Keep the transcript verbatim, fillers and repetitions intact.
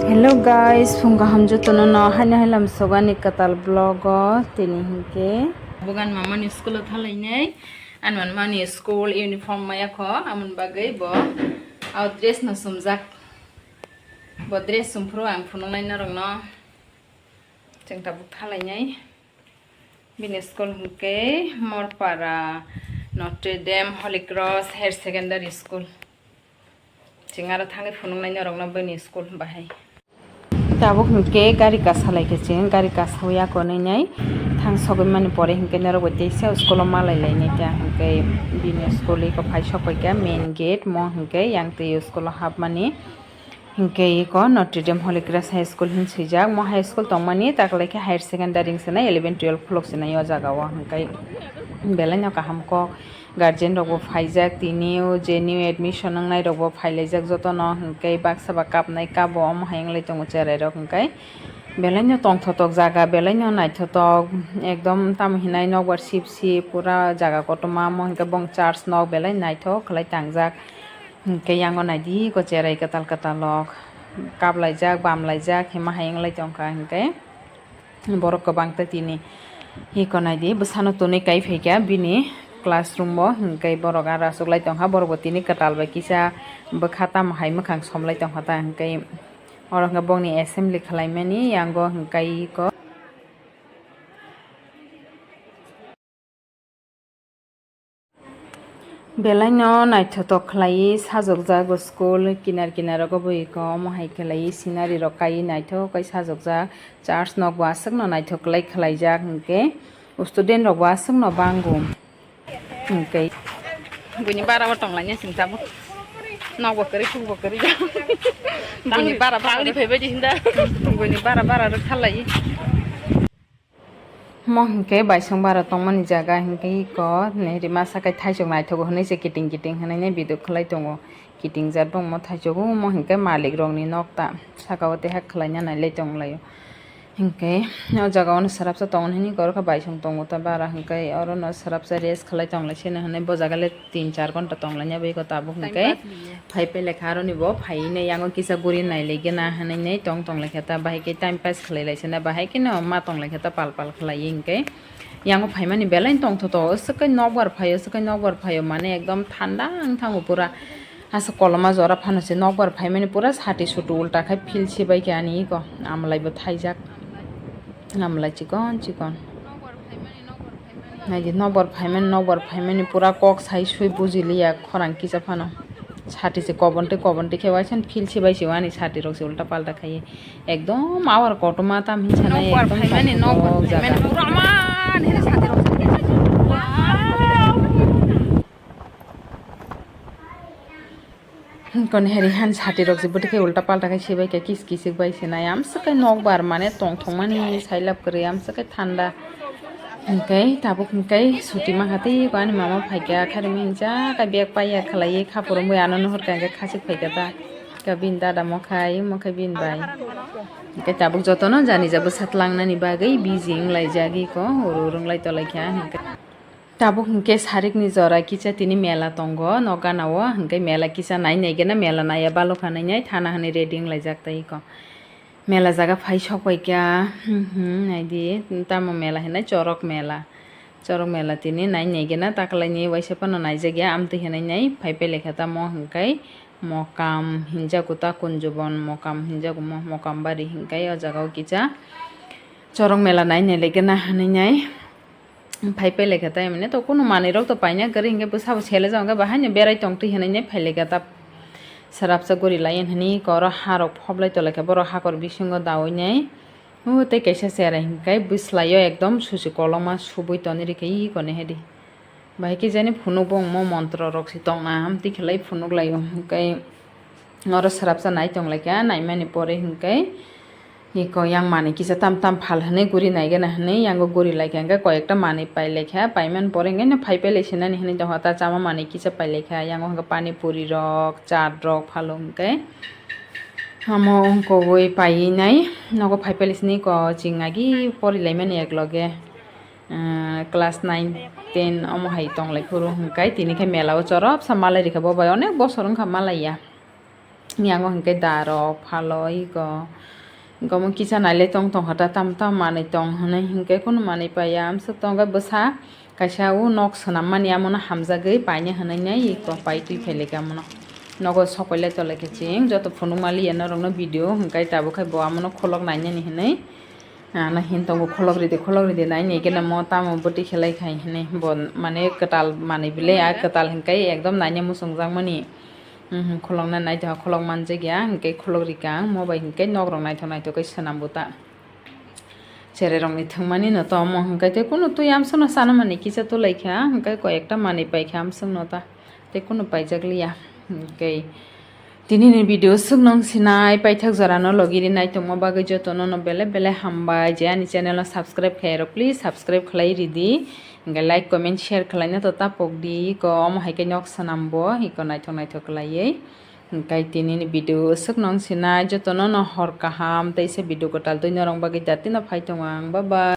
Hello guys, phung kaham jotono no haino hailam sogani kwtal vlog o tini hinkhe. Bugan mamani school o thalainai, ani mamani school uniform maya kho, amoni bagwi bo o dress no sumjak. Bo dress sumphuru ang phunuknai norokno. Chwng tabuk thalainai. Bini school hinkhe Morpara Notre Dame Holy Cross Higher Secondary School. Chwng aro thangwi phunuknai norokno bini school bahai. Tabuk hinkhe gari kasa laikhe chwng, gari kasawi ako nwngnai thang sogwi mani pore hinkhe norok bai teisa school o malai lainai ta hinkhe bini school iko phai sokphaikha main gate mo hinkhe yang twi school o hapmani. Hinkhe iko Notre Dame Holy Cross High School hin swijak. Mo high school tongmani taklaikhe higher secondary wngsinai eleven twelve khuluk sinai o jaga o. Hinkhe belai no kaham kok guardian rok bo phaijak tini o je new admission wngnai rok bo phailaijak jotono. Hinkhe baksa ba kapnai kabo omo hai wnglai tongo cherai rok hinkhe belai no tongthotok jaga belai no naithotok ekdom tamo hinai nokbar sip sip pura jaga kotorma omo hinkhe bong church nok belai naithok khlai tangjak. Hinkhe yango naidi iko cherai kwtal kwtal rok kaplaijak bamlaijak hima hai wnglai tongkha hinkhe borok kwbang tei tini iko naidi bwsano tonwi kai phaikha bini classroom o hinkhe borok aro achuklai tongkha borok bo tini kwtal bai kisa bwkha tamo hai mwkhang somlai tongkha ta hinkhe oro hinkhe bongni assembly khwlaimani yango hinkhe iko. Belai no naithotok khlaiwi sajokjak bo school kinar kinar rogo bo iko omo hai khlaiwi scenery rok kaiwi naithok khe sajokjak church nok bo aswk no naithok khlai khlaijak hinkhe student rok bo aswk no bango hinkhe buini bara o tonglaina sing tabuk nok bo kwrwi kuk bo kwrwi buini bara bara phaibai di hinda buini bara bara rwkha lai. Mo hinkhe baisong bara tongmani jaga hinkhe iko neri masa khe thaisok naithogo hinui se kiting kiting hinui video khlai tongo. Kiting jat bongmo thaisogo omo hinkhe malik rokni nokta saka o teha khlaina nailai tonglaio. Hinkhe o jaga o no swrapsa tongo hinui oro khe baisong tongo ta bara hinkhe oro no swrapsa rest khlai tonglai sino hinui bo jaga le tin char ghonta tonglaina bai iko tabuk hinkhe. Phai pelekha aroni bo phaiwi nai yango kisa guri nailaigena hinui nai tong tonglaikha ta bahai khe time pass khlailaisena bahai kheno ma tonglaikha ta pal pal khlaiwi hinkhe yango phaimani belai tongthoto aswk khe nokbar phaio aswk khe nokbar phaio mane ekdom thanda wngthango pura aswk koloma jora phano se nokbar phaimani pura sati sutu ulta khai phil sibaikha ani iko amlaibo thaijak amlai chikon chikon. Naidi nokbar phaimani nokbar phaimani pura kok sai sui bujiliya khorang kisa phano. Sati se kobon tei kobon tei khe waisa phil se bai se ani sati rok se ulta palta khaiye. Ekdom awar kotorma tam hinsa nai ekdom phaimani nokbar phaimani pura aman hini sati rok se. Kon heri han sati rok je bwtwi khe ulta palta khe sibai khe kis kisik bai se nai amswk khe nokbar mane tongthokmani sailab kwrwi amswk khe thanda hinkhe tabuk hinkhe suti mankha tei ani mama phaikha kharimi hinsa khe bag paiya khlaiwi khapur wngwi ano nuhurkha hinkhe khachik phaikha ta bini dada mokhai mokhai bini bai hinkhe tabuk jotono jani ja bwsa tlangnani bagwi busy wnglaijagwi kho uru uru wnglaitonglaikha hinkhe. Tabuk hinkhe sarikni jora kisa tini mela tongo nok gana o, hinkhe mela kisa nai nai gana mela naiya balokha nai nai thana hinui ready wnglaijak tai iko. Mela jaga phai sok pai kha, hmm, hmm, naidi tamo mela hinai chorok mela. Chorok mela tini nai nai gana taklaini waisa phano naijak ya amtwi hinui nai phai pele kha tamo hinkhe mokam hinjago ta kunjubon mokam hinjago mo mokam bari hinkhe o jaga o kisa chorok mela nai nai lai gana hinui nai. Phai pele khe tai mane to kunu manwi rok to paina kwrwi hinkhe bwsabo sele jang khe bahai no berai tong twi hinui nai phai le khe ta swrapsa guri lai hinui khe oro ha rok phob lai tong lai khe borok hakor bisingo daui nai o tei kaisa cherai hinkhe bwslai o ekdom susi kolokma subui tonwi rikha iko nai hadi bahai khe jani phunuk bo omo montro rok se tong na amtwi khe lai phunuk lai o hinkhe. Oro swrapsa nai tong lai kha, naimani pore hinkhe iko yang manwi kisa tam tam phal hinui guri nai gana hinui yango guri lai kha, hinkhe koi ekta manwi pai lai kha, paimani pore hinkhe no phai pai lai sinani hinui tongkha, ta chama manwi kisa pai lai kha, yango hinkhe pani puri rok, chaat rok phalo hinkhe amo wngkogwi paiwi nai nogo phai pai lai sini iko chwng agi pori lai mani ek loge, ah, class nine, ten omo hai tong lai phuru hinkhe tini khe mela o chorop sa malai rikha, bo bai onek bosor wngkha malai ya. Yango hinkhe darok phalo iko. Gomo kisa naile tong tong hata tam tam manwi tong hinwi hinkhe kunu manwi paiya. Amswk tongkhe bwsa kaisa o nok swnammani amono hamjagwi paina hinwi nai iko pai twi phailaikha amono. Nogo sokoilai tolaikha chwng joto phunukma liya norokno video hinkhe tabukhe bo amono kholok nainani hinwi. Ano hin tongo kholok ridi kholok ridi naini gele mo tamo bwtwi khelai khai hinwi bo mane kwtal manwi bile a kwtal hinkhe ekdom naina muchungjakmani. Khulokna naithoka khulok manjakya, hinkhe khulok rikha ang, mo bai hinkhe nokrok naithok naithok khe swnam bo ta. Chererokni thwngmani no tomo hinkhe tei kunu twi amswkno sana mani kisa tulaikha, hinkhe koi ekta manwi paikha amswkno ta, tei kunu paijak liya. Hinkhe tinini video swknong sinai paithak jorano logi ri naitokma bagwi jotono no belai belai hambai, je ani channel no subscribe khairok please subscribe khlai ridi. Hingke like, comment, share khwlaina to tapok di, iko omo hai khe nok swnam bo, iko naithok naithok khwlaiwi. Hingke tinini video swkno wng sinai, jotono no hor kaham, teisa video kwtal twi norok bagwi datino phai tongo ang, bye bye.